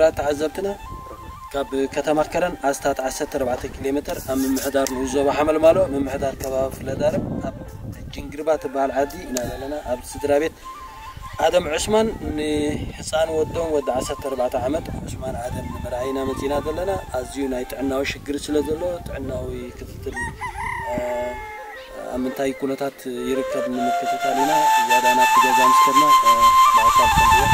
ክቡራት ተዓዘብትና፣ ካብ ከተማ ከረን ኣስታት ዓሰርተ ኣርባዕተ ኪሎ ሜትር ኣብ ምምሕዳር ንኡስ ዞባ ሓመልማሎ፣ ምምሕዳር ከባቢ ፍለዳርም፣ ኣብ ጅንግርባ ትበሃል ዓዲ ኢና ዘለና። ኣብ ስድራ ቤት ኣደም ዑስማን ንህፃን ወዶም ወዲ ዓሰርተ ኣርባዕተ ዓመት ዑስማን ኣደም ንምርኣይ ኢና መፂና ዘለና። ኣዝዩ ናይ ጥዕናዊ ሽግር ስለ ዘሎ ጥዕናዊ ክትትል፣ እ፣ ኣብ ምንታይ ኩነታት ይርከብ ንምክትታል ኢና። ዝያዳ ናብቲ ገዛ ምስ ከድና፣ እ፣ ብኣካል ክንሪኦ።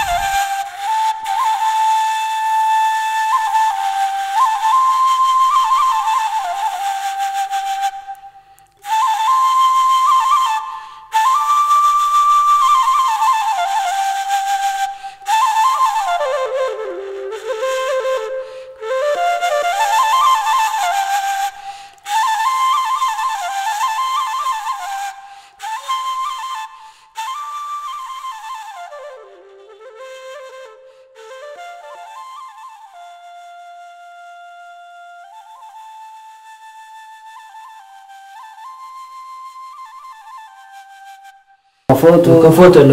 ከፎቱ ከፎቱ ኣሎ።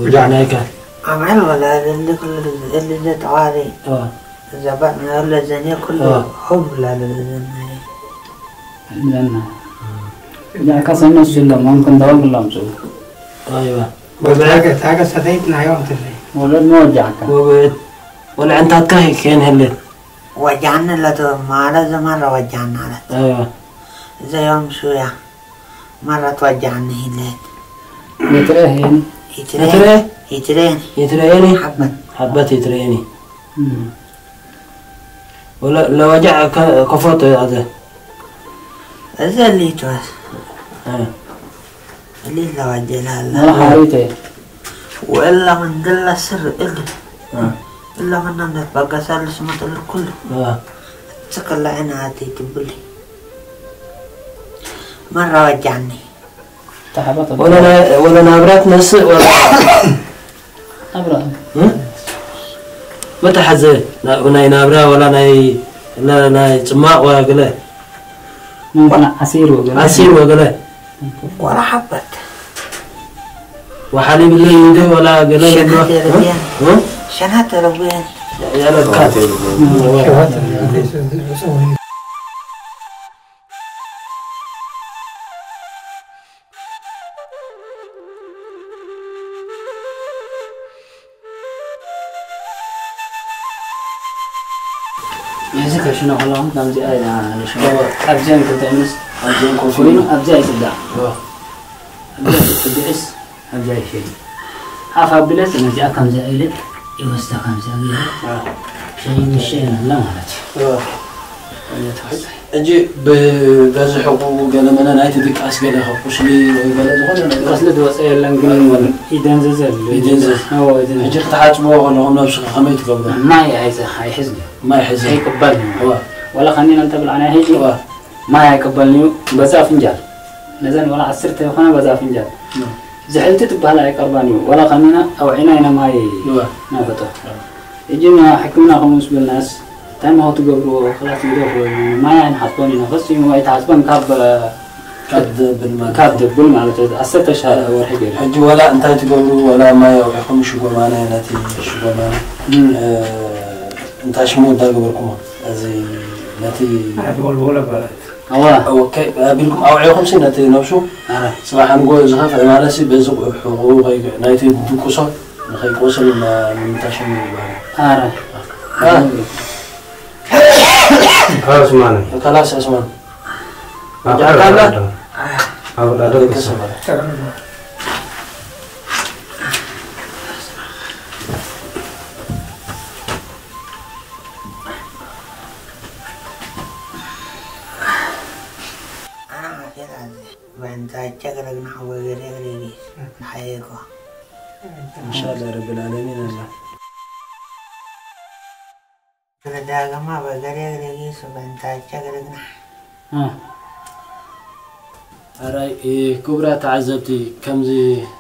ወዳዕናይካ። ኣምዓል ወላ ዘሊ ኩሉ ዘሊ ዘተዋሪ። ዋ። ዘባጥ ናብለ ዘኔ ኩሉ። ዋ። ሆብ ላለ ዘኔ። ለና። ጃካ ሰነስ የለም፣ ማን ክንዳው ብላምሱ። ኣይዋ። ወበ ታገ ሰተይት ናዮም ትልይ። ወለድ መወጃካ። ወበ ወልዕንታትካ ከይንህልን። ወጃኒ ለቶ ማለት ዘማረ ወጃኒ ማለት። ኣይዋ። ዘዮም ሹያ። مرة توجعني هلين. يتريهن. يتريهن. يتريهن. يتريهن. حبا. حبت يتريهن. مم. ولا، لو وجع ك-، كفوت هذا. إذا اللي توس. آه. اللي لو وجع لا، لا. ما حريته. وإلا من قل سر إلا. آه. إلا من الناس بقى سالس ما تقول كله. آه. تسكر لعين هاتي تبلي. مرة وجعني. تحبط ولا نا-، ولا نابرات نسق ولا أبرأ. ها؟ متى حزة؟ نا-، ناي نابرا ولا ناي، لا، ناي سماء ولا قلة. ممكن عسير وقلة. عسير وقلة. ولا حبت. وحليب اللي يندي ولا قلة شنات يا ربيان. ها؟ شنات يا ربيان. يا لك. እዚ ከሽኖ ከለኹም ከምዚኣ ኢና ንሽኖ። ኣብዚአን ክልተ ምስ ኣብዚአን ኮፍ ኮይኑ ኢሉ። ኣብዚኣ ይጽዳዕ። እዋ። ኣብዚኣ ትጽድዕስ ኣብዚኣ ይሸይ። ሓፍ ኣቢለስ ነዚኣ ከምዚኣ ኢለ ይወስዳ ከምዚኣ ገይረ። እዋ። ሸይ ምሸይ ንብላ ማለት እዩ። እዋ። ሕጂ ብበዝሒ ገለ መለ ናይቲ ድቃስ ገለ ካብ ቁስሊ ወይ ገለ ዝኾነ ነገር ቁስሊ ዝወፀ የለን፣ ግን ይደንዝዝ ኣሎ። ይደንዝዝ። እዎ፣ ይደንዝዝ። ሕጂ ክትሓፅብዎ ከለኹም ነብስኻ ከመይ ትገብሩ? ማይ ኣይዘ-፣ ኣይሕዝን። ማይ ሕዝን። ኣይቅበልን። እዋ። ዋላ ከኒና እንተብላዕና ሕጂ እዋ። ማይ ኣይቅበልን እዩ። በዛ ፍንጃል። ነዘን ዋላ ዓሰርተ ይኾና በዛ ፍንጃል። እዋ። ዝሕልቲ ትበሃል ኣይቀርባን እዩ። ዋላ ከኒና ኣውዒና ኢና ማይ እዋ። ናፈጠ። እዋ። ሕጂ ሕክምና ከምኡ ምስ በልናስ፣ እንታይ ማሆ ትገብርዎ? ክላስ ግደፍዎ። ማይ ኣይንሓስቦን ኢና። ፈጺሙ ኣይትሓስቦን ካብ፣ ካብ ደብል ማለት ካብ እዩ። ደብል ማለት እዩ። ዓሰርተ ሻ-፣ ወርሒ ገይሩ። ሕጂ ዋላ እንታይ ትገብሩ? ዋላ ማይ ኣውዒኹም ሽጎማነ፣ ነቲ ሽጎማነ፣ እም። እ፣ እንታይ ሽሙ እንዳገበርኩሞ? እዚ ነቲ ኣትወልወለ በለት። ኣዋ። ኦኬ፣ ኣቢልኩም ኣውዒኹም ሲ ነቲ ነብሱ ኣረ። ጽባሕ ንጎ ዝኸፍእ ማለት ሲ በዚ ሕቑ ከይ-፣ ናይቲ ድቁሶ ንኸይቆስል ማ-፣ ንምንታይ ሽሙ ይባሃል? ኣረ። አ። ኣስማን። ከላስ ኣስማን። ኣብ ጃካላ? ኣብ ዳዶ ደቂ ሰማይ። Ventaccia che non vuoi vedere lì. Hai ecco. إن شاء الله رب العالمين. الله. Kerja agama bagari lagi sebentar aja kerja. እ። ኣራይ፣ እ፣ ክቡራት ተዓዘብቲ፣ ከምዚ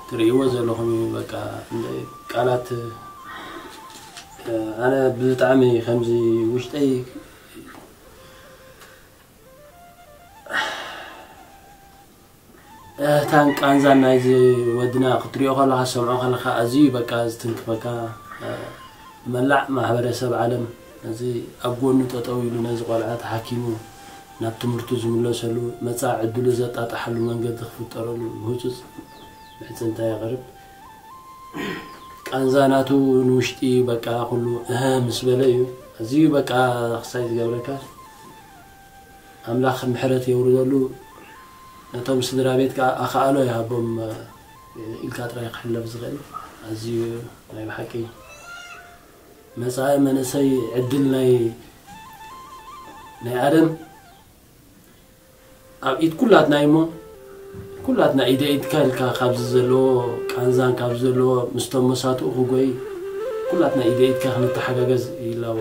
ትርእይዎ ዘለኹም እዩ። በቃ፣ እንደ ቃላት፣ እ፣ ኣነ ብጣዕሚ ከምዚ ውሽጠይ እታን ቃንዛን ናይዚ ወድና ክትሪኦ ከለኻ፣ ሰምዖ ከለኻ፣ ኣዝዩ በቃ ዝትንክፈካ። እ፣ መላእ ማሕበረሰብ ዓለም ነዚ ኣብ ጎኑ ጠጠው ኢሉ ነዚ ቆልዓ ተሓኪሙ ናብ ትምህርቱ ዝምለሰሉ መጻኢ ዕድሉ ዘጣጥሓሉ መንገዲ ክፍጠረሉ ብህጹጽ ምሕጽንታ የቕርብ። ቃንዛ ናቱ ንውሽጢ በቃ ኩሉ እህ ምስ በለ እዩ ኣዝዩ በቃ ክሳይ ዝገብረካ። ኣምላኽ ምሕረት የውርደሉ። ነቶም ስድራ ቤት ከዓ ኣኻእሎ ይሃቦም ኢልካ ጥራይ ክሕለፍ ዝኽእል ኣዝዩ ናይ ብሓቂ መጻኢ መንእሰይ ዕድል ናይ ናይ ኣደም ኣብ ኢድ ኩላትና እሞ ኩላትና ኢደ ኢድካ ኢልካ ካብዚ ዘለዎ ቃንዛን ካብዚ ዘለዎ ምስቶም መሳትኡ ክጎይ ኩላትና ኢደ ኢድካ ክንተሓጋገዝ ይላቦ።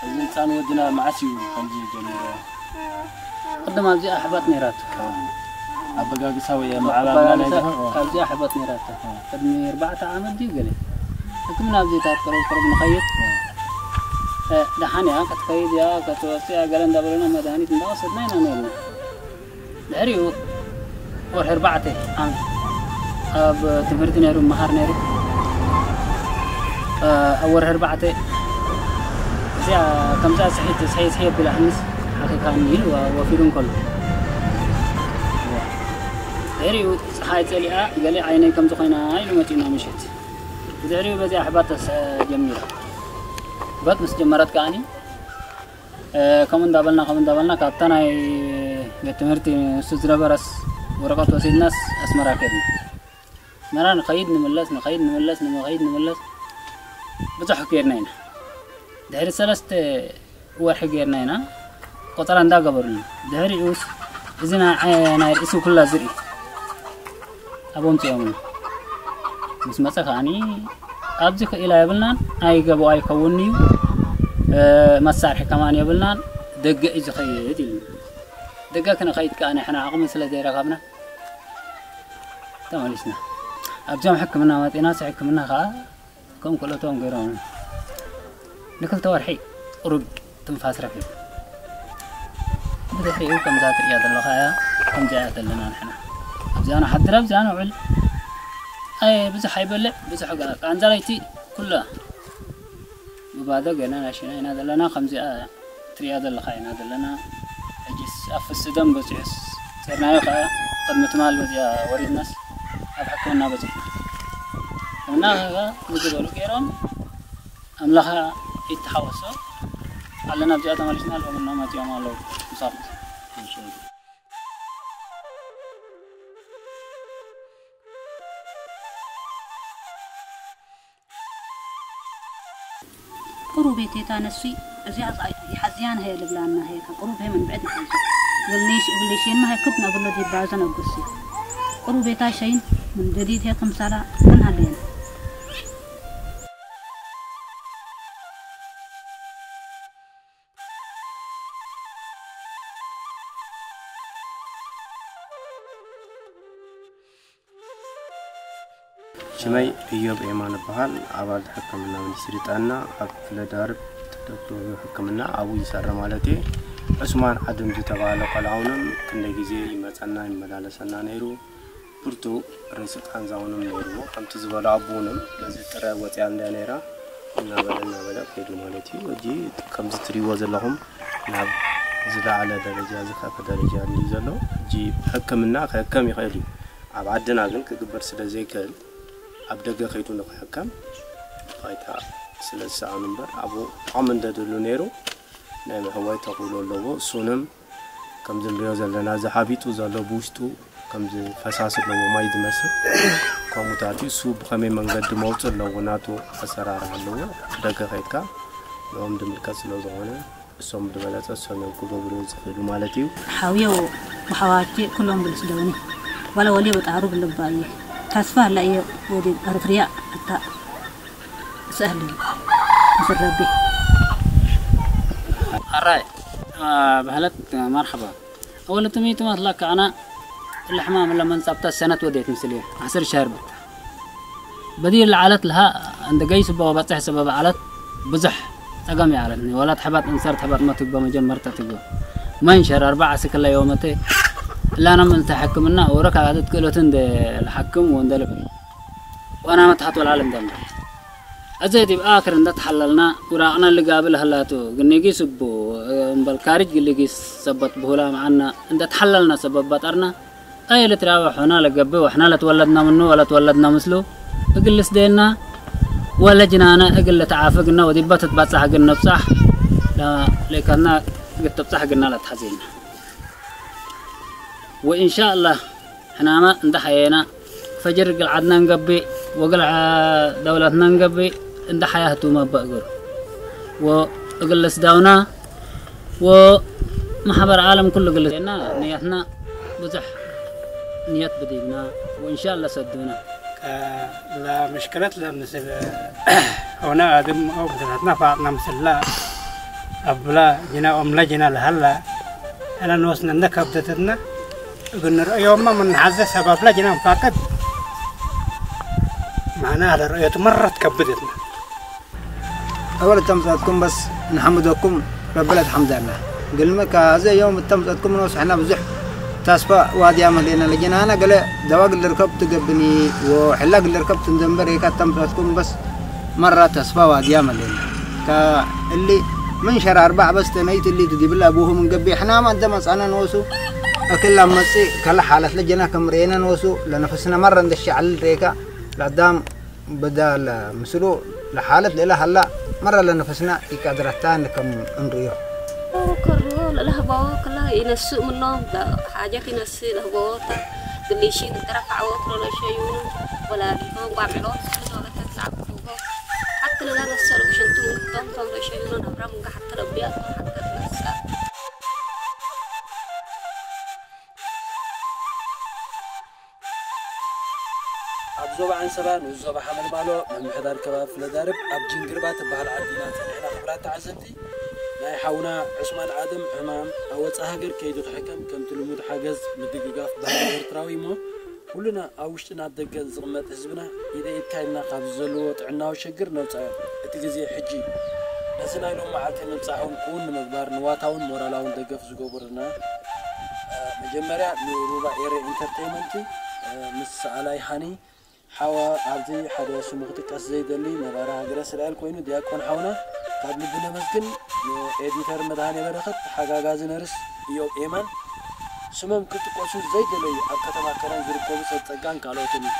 እዚ ህፃን ወድና መዓስ እዩ ከምዚ ጀሚርዎ? ቅድም ኣብዚኣ ኣሕባጥ ነይራቶ። ኣበጋግሳ ወይ ኣመዓባብላ ናይ ኣበጋግሳ ዝሆን? ኣብዚኣ ኣሕባጥ ነይራቶ። ቅድሚ ኣርባዕተ ዓመት ድዩ ገለ? ሕክምና ኣብ ዘይታት ቅርብ ቅርብ ንኸይድ። እ፣ ደሓን እያ፣ ክትከይድ እያ፣ ክትወፅእ እያ፣ ገለ እንዳበለና መድሃኒት እንዳወሰድና ኢና ነይርና። ድሕሪኡ ወርሒ ኣርባዕተ ዓም-፣ ኣብ ትምህርቲ ነይሩ፣ መሃር ነይሩ። እ፣ ኣብ ወርሒ ኣርባዕተ እዚኣ ከምዛ ስሒት፣ ስሒት፣ ስሒት ብላዕንስ ሓኺኻኒ ኢሉ ወፊዱ እንከሎ። ድሕሪኡ ፀሓይ ፀሊኣ፣ ገለ ዓይነይ ከምዚ ኮይና ኢሉ መፂኡና ምሸት። ብድሕሪኡ በዚኣ ኣሕባጥ ተስ-፣ ጀሚራ። ኣሕባጥ ምስ ጀመረት ከዓኒ፣ እ፣ ከምኡ እንዳበልና፣ ከምኡ እንዳበልና፣ ካብታ ናይ ቤት ትምህርቲ ንሱ ዝነበረስ ወረቐት ወሲድናስ ኣስመራ ከድና። ኣስመራ ንኸይድ ንምለስ፣ ንኸይድ ንምለስ፣ ንኸይድ ንምለስ፣ ብዙሕ ከድና ኢና። ድሕሪ ሰለስተ ወርሒ ጌርና ኢና ቆጸራ እንዳገበሩና። ድሕሪኡስ እዚ ናይ ዓይ-፣ ናይ ርእሱ ኩላ ዝርኢ ኣብ ኣምጺኦምና። ምስ መጸ ከኣኒ ኣብዚ ክኢላ የብልናን፣ ኣይገቦ ኣይከውን እዩ፣ እ፣ መሳርሒ ከማን የብልናን፣ ደገ እዩ ዝኸይድ ኢሉና። ደገ ክንኸይድ ከኣ ንሕና ዓቕሚ ስለ ዘይረኸብና ተመሊስና። ኣብዚኦም ሕክምና መጺእናስ ሕክምና ከኣ ከም ክእለቶም ገይሮም ንክልተ ወርሒ ቁሩብ ትንፋስ ረኺቡ። ብድሕሪኡ ከምዛ ትርእያ ዘለኻ እያ፣ ከምዚኣ እያ ዘለና ንሕና። ኣብዚኣ ንሓድር፣ ኣብዚኣ ንውዕል። ኣየ፣ ብዙሕ ኣይበልዕ፣ ብዙሕ ጋ-፣ ቃንዛ ለይቲ ኩላ ብባዶ ገና ናሽና ኢና ዘለና፣ ከምዚኣ እያ። ትሪኣ ዘለኻ ኢና ዘለና። ሕጂስ ኣብ ፍሲ ደም በፂሑስ፣ ሴርናዮ ኸዓ ቅድሚ ትማል በዚኣ ወሪድናስ ኣብ ሕክምና በፂሕና። ሕክምና ኸዓ ከምዚ ዝበሉ ገይሮም ኣምላኻ ይተሓወሶ ኣለና። ኣብዚኣ ተመሊስና ኣለዉ እና መፂኦም ኣለዉ ምሳኹም። ቁሩብ ቤቴታ ነሲ እዚኣ ይሓዝያን ሀየ ልብላና ሀየ ካብ ቁሩብ ሀየ መንብዕድ ይሓዞ። ግልሽ እብልሽን ማሀ ክብ ነብሎ ዲባዘ ነጉሲ። ቁሩብ ቤታ ሸይን ምን ደዲድ ሀየ ክምሳላ ምን ሀለየን። ሽመይ እዮብ ኤማን እበሃል። ኣባል ሕክምና ሚኒስትሪ ጥዕና ኣብ ክፍለ ደርብ ተደግፉ ሕክምና ኣብኡ ይሰርሕ ማለት እየ። ዑስማን ዓድም ዝተባህለ ቆልዓ እውን ክንደይ ግዜ ይመፀና ይመላለሰና ነይሩ። ብርቱዕ ርእሲ ቃንዛ እውን ነይርዎ። ከምቲ ዝበሎ ኣቦ እውን በዚ ጥረ ወፂኣ እንድያ ነይራ። እናበለ እናበለ ከይዱ ማለት እዩ። ሕጂ ከምዚ ትሪእዎ ዘለኹም ናብ ዝለዓለ ደረጃ ዝኸፈ ደረጃ እንድዩ ዘሎ። ሕጂ ብሕክምና ክሕከም ይኽእል እዩ። ኣብ ዓድና ግን ክግበር ስለ ዘይክእል ኣብ ደገ ከይዱ ንክሕከም ባይታ ስለ ዝሰኣኑ እምበር ኣብኡ ዓቕሚ እንደድሉ ነይሩ ናይ ምሕዋይ ተኽእሎ ኣለዎ። እሱንም ከምዚ ንሪኦ ዘለና እዚ ሓቢጡ ዘሎ ብውሽጡ ከምዚ ፈሳሲ ኣለዎ ማይ ዝመስል ከምኡ ተኣትዩ እሱ ብኸመይ መንገዲ መውፅእ ኣለዎ ናቱ ኣሰራርሓ ኣለዎ። ደገ ከይድካ ንኦም ድምልከት ስለ ዝኾነ እሶም ዝበለፀ እሶም እዮም ክገብሩ ዝኽእሉ ማለት እዩ። ሓውዮ ብሓዋቼ ኩሎም ብልስደውኒ ዋላ ወልዮ በጣሩ ብልባየ ተስፋ ላየ ወዲ ኣርትርያ ኣታ سهل. مسر ربي. ኣራይ፣ አ፣ ባህለት፣ መርሐባ። ኣወለ ትምኒት ማትላካ ኣና፣ ለሕማም ለመን ጻብታ ሰነት ወዴት ምስል እየ። ዓስር ሻር ብታ። በዲ ለዓለት ለሃ፣ እንደ ገይ ስባ ወባጽሕ ሰበብ ዓለት ብዙሕ ጸገም ይዓለትኒ። ወላ ትሕባት እንሰር ትሕባት መትግቦ መጀመርታ ትግቦ። መንሸር ኣርባዓ ስክላ ዮመተ፣ እላና ምን ተሐክምና፣ ወረካ ዓደት ክእሎትን እንደ ለሐክም ወንደ ለበ። ዋና መትሓት ወልዓል እንደምበር። እዚ ዲብ ኣክር እንደ ተሓለልና፣ ውራቕና ልጋብል ህላቱ፣ ግኒጊስ እቡ፣ እምበል ካሪጅ ግሊጊስ ሰበት ብሁላ መዓና፣ እንደ ተሓለልና ሰበት ባጠርና፣ ኣይ ልትራወ ሖና ለገብእ፣ ወሕና ለትወለድና ምኑ ወለትወለድና ምስሉ፣ እግል ልስደየና፣ ወለ ጅናነ እግል ልትዓፍግና፣ ወዲባ ትትባጻሕ ግን ነብጻሕ፣ ለ-፣ ለይከና ግትብጻሕ ግና ለትሓዜና። ወኢንሻአላህ ሕናማ እንደ ሐየና ፈጅር እግል ዓድና እንገብእ ወእግል ዓ-፣ ደውለትና እንገብእ እንደ ሐያ ህቱመ በእግር ወእግል ልስዳውና ወማሕበር ዓለም ኩሉ እግል ና ንያትና ብዙሕ ንየት ብዲብና ወኢንሻአላህ ሰዱና። ለምሽክለት ለምስል ሆነ አድም አው ብትናትና ፋጥና ምስላ አብላ ጅና ኦምላ ጅና ለሃላ አና ንወስነ እንደ ከብደትትና እግን ንርእዮማ ምን ሐዘ ሰባብላ ጅና ንፋቀድ ማዕና ለርእዮቱ መረት ከብደትና። أول التمساتكم بس نحمدكم رب الحمد لله. قلنا كازي يوم التمساتكم نوس حنا بزح تسفى وادي عمل لنا لجنانا قال دواق اللي ركبت قبني وحلاق اللي ركبت نزنبر هيك التمساتكم بس مرة تسفى وادي عمل لنا. كا اللي من شهر أربعة بس تنيت اللي تجيب لها أبوه من قبي حنا ما عندما أنا نوسو أكل لما تصي كل حالة لجنا كم رينا نوسو لنفسنا مرة ندش على الريكا لقدام بدل ምስሉ ለሓለት ሌላ ሃላ መራ ለነፈስና ይቃድረታን ከም እንርእዮ። ከርቦ ለለህበዎ ክላ ይነስእ ምኖም፣ ሓጀት ይነስእ ለህበዎ፣ ግሊሺ ንጥረፍ ዓወት ለለሸዩኑ፣ ወላዲቶም ቋምዕሎ ስለዘወለተት ለዓብትዎ፣ ሓቲ ለላ መሰሉ ብሽንቱ ምክቶም ከም ለሸዩኑ፣ ናብራ ምንጋ ሓቲ ረቢያቶ ሓቲ ነሳ። ኣብ ዞባ ዓንሰባ ንኡስ ዞባ ሓመልማሎ ምምሕዳር ከባቢ ፍለዳርብ ኣብ ጅንግርባ ትበሃል ዓዲና ጸኒሕና። ክቡራት ተዓዘብቲ፣ ናይ ሓውና ዑስማን ኣደም ሕማም ኣብ ወጻኢ ሃገር ከይዱ ክሕከም ከምቲ ልሙድ ሓገዝ ምድግጋፍ ባህሊ ኤርትራዊ እሞ ኩልና ኣብ ውሽጥን ኣብ ደገን ዝቕመጥ ህዝብና ኢደ ኢድካ ኢልና ካብዚ ዘለዎ ጥዕናዊ ሸግር ነውጽኦ። እቲ ግዜ ሕጂ እዩ። ነዚ ናይ ሎም መዓልቲ ምብጻሕ እውን ክውን ንምግባር ንዋታውን ሞራላውን ደገፍ ዝገበሩና መጀመርያ ንሩባ ኤረ ኢንተርቴይመንቲ ምስ ሰኣላይ ሃኒ ሓዋ ኣብዚ ሓደ ስሙ ክጥቀስ ዘይደሊ ነባሪ ሃገረ እስራኤል ኮይኑ ዲያቆን ሓውና ካብ ልቢ ነመስግን። ንኤዲተር መድሃኔ በረኸት፣ ተሓጋጋዚ ነርስ ኢዮብ ኤማን፣ ስሞም ክጥቀሱ ዘይደለዩ ኣብ ከተማ ከረን ዝርከቡ ሰብ ጸጋን ካልኦትን እዩ።